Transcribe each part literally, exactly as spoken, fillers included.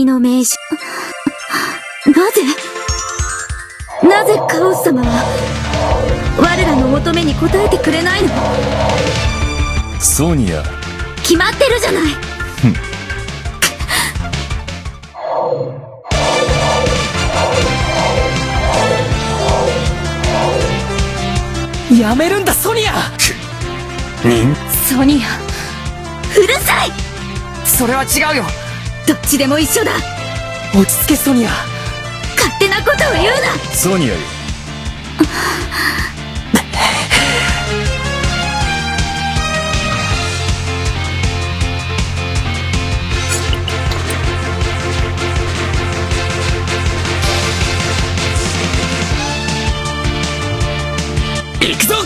の命じ。なぜ、なぜカオス様は我らの求めに応えてくれないの？ソニア。決まってるじゃない。やめるんだ、ソニア！く、にん。ソニア。うるさい！それは違うよ。どっちでも一緒だ。落ち着け、ソニア。勝手なことを言うな。ソニアよ。行くぞ！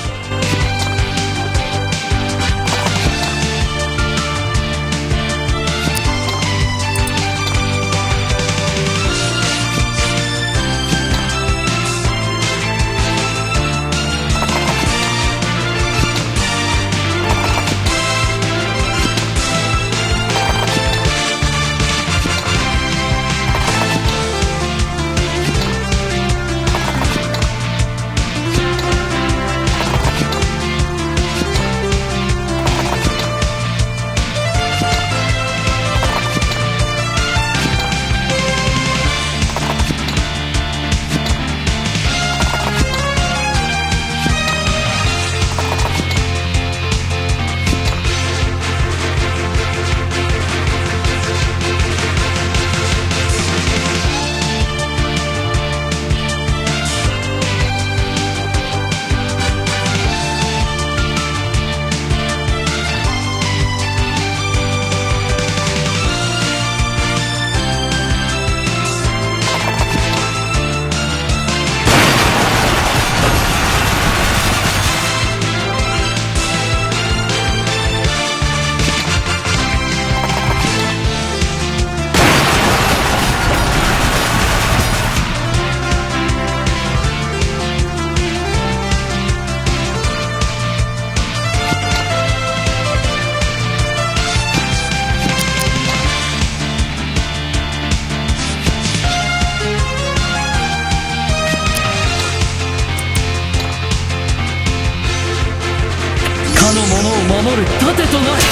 かの者を守る盾となれ。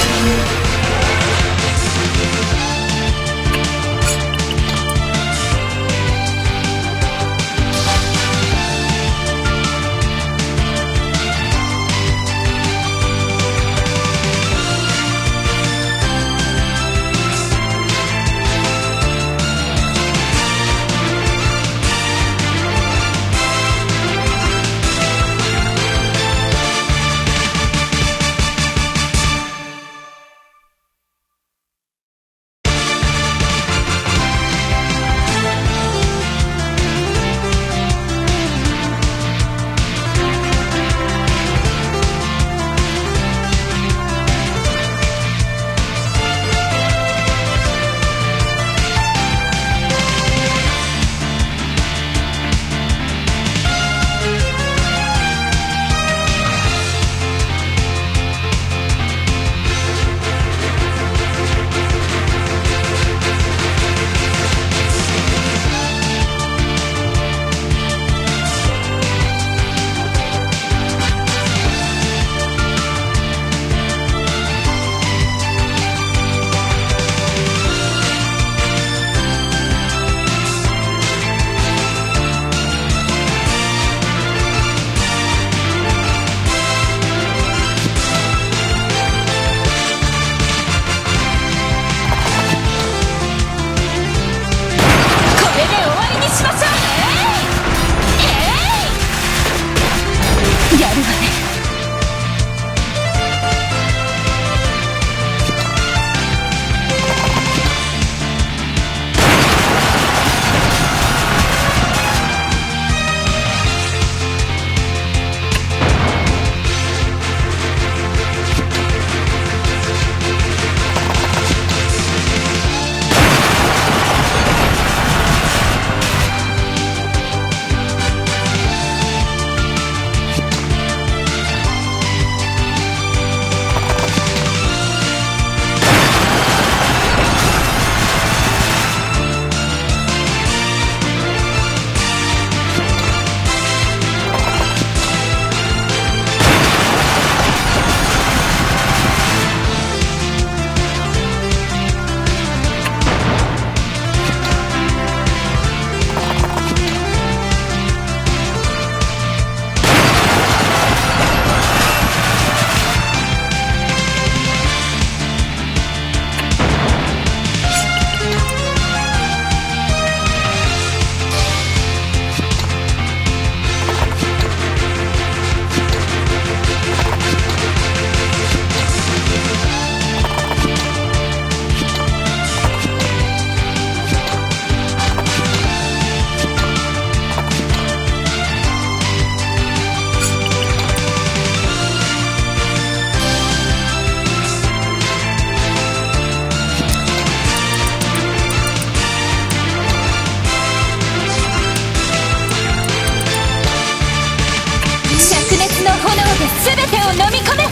飲み込め。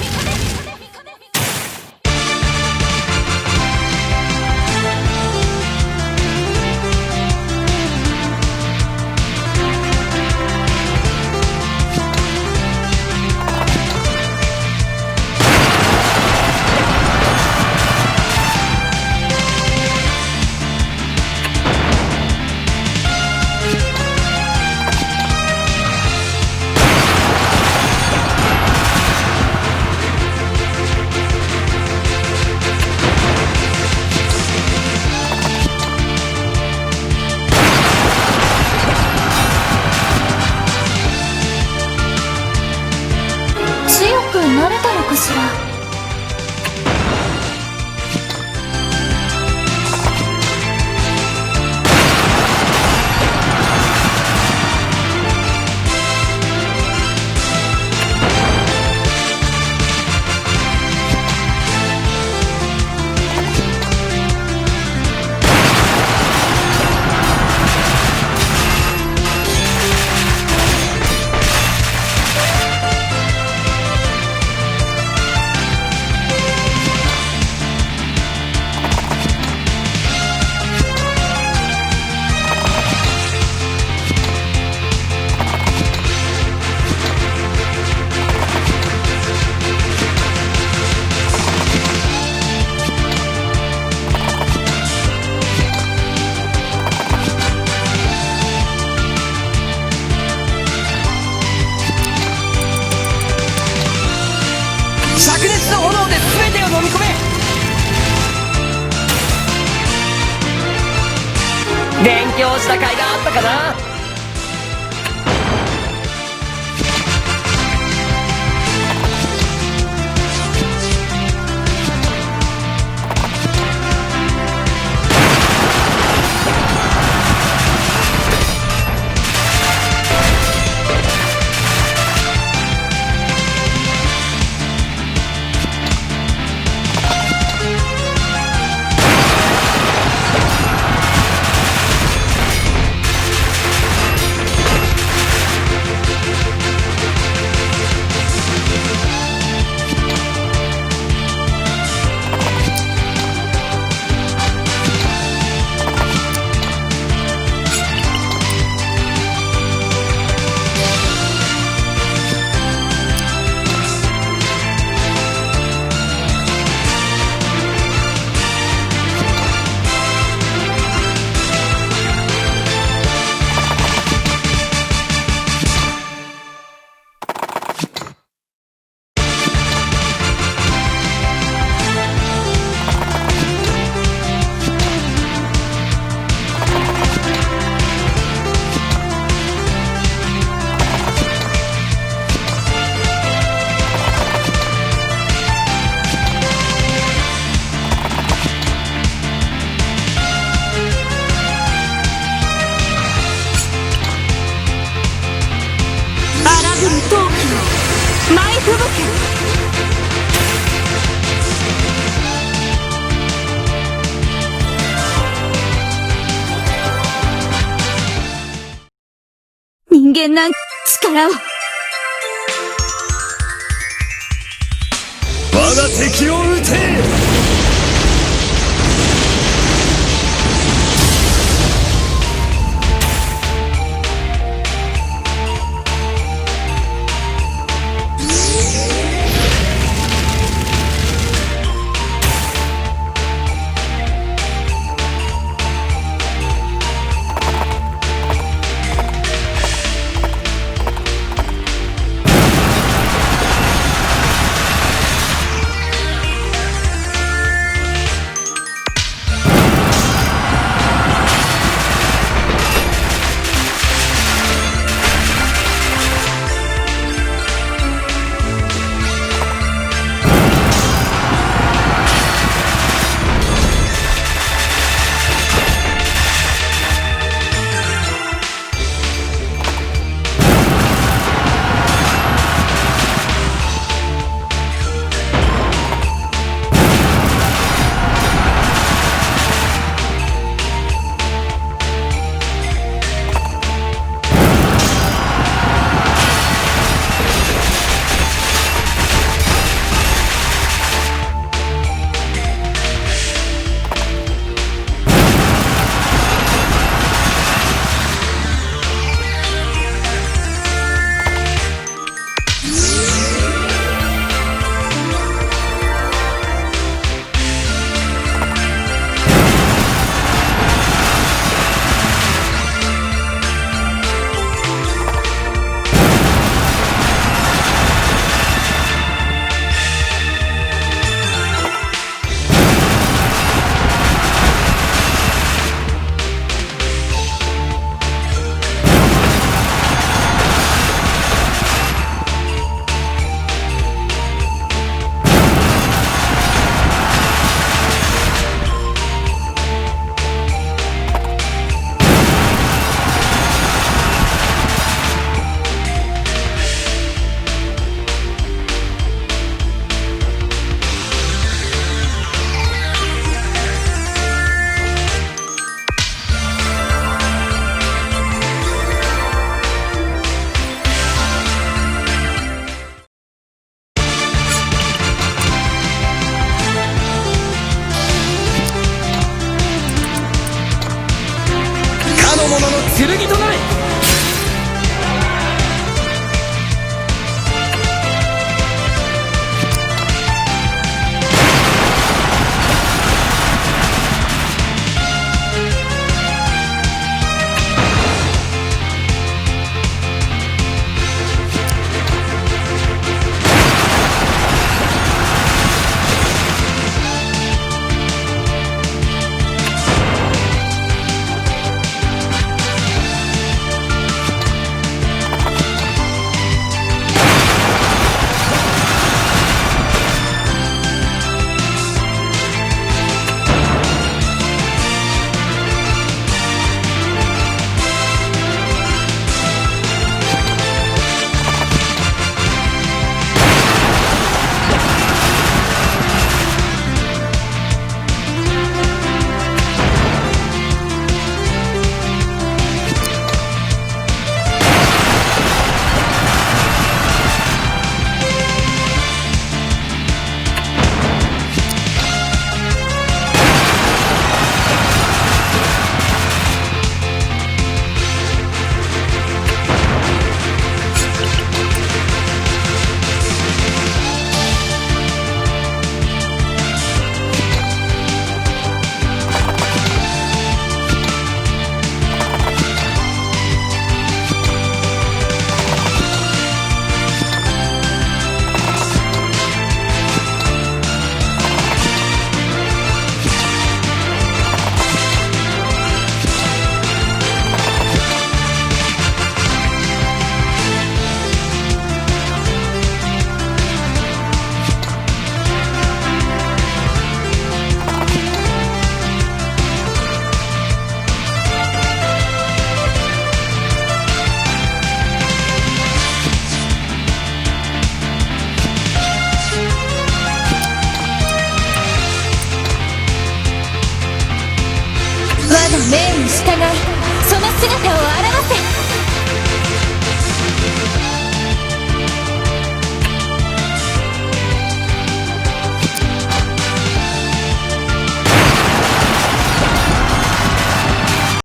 強くなれたのかしら？ 灼熱の炎で全てを飲み込め。勉強した甲斐があったかな。荒ぶる陶器よ、舞い吹雪け。人間なん、力を。我が敵を討て。剣とな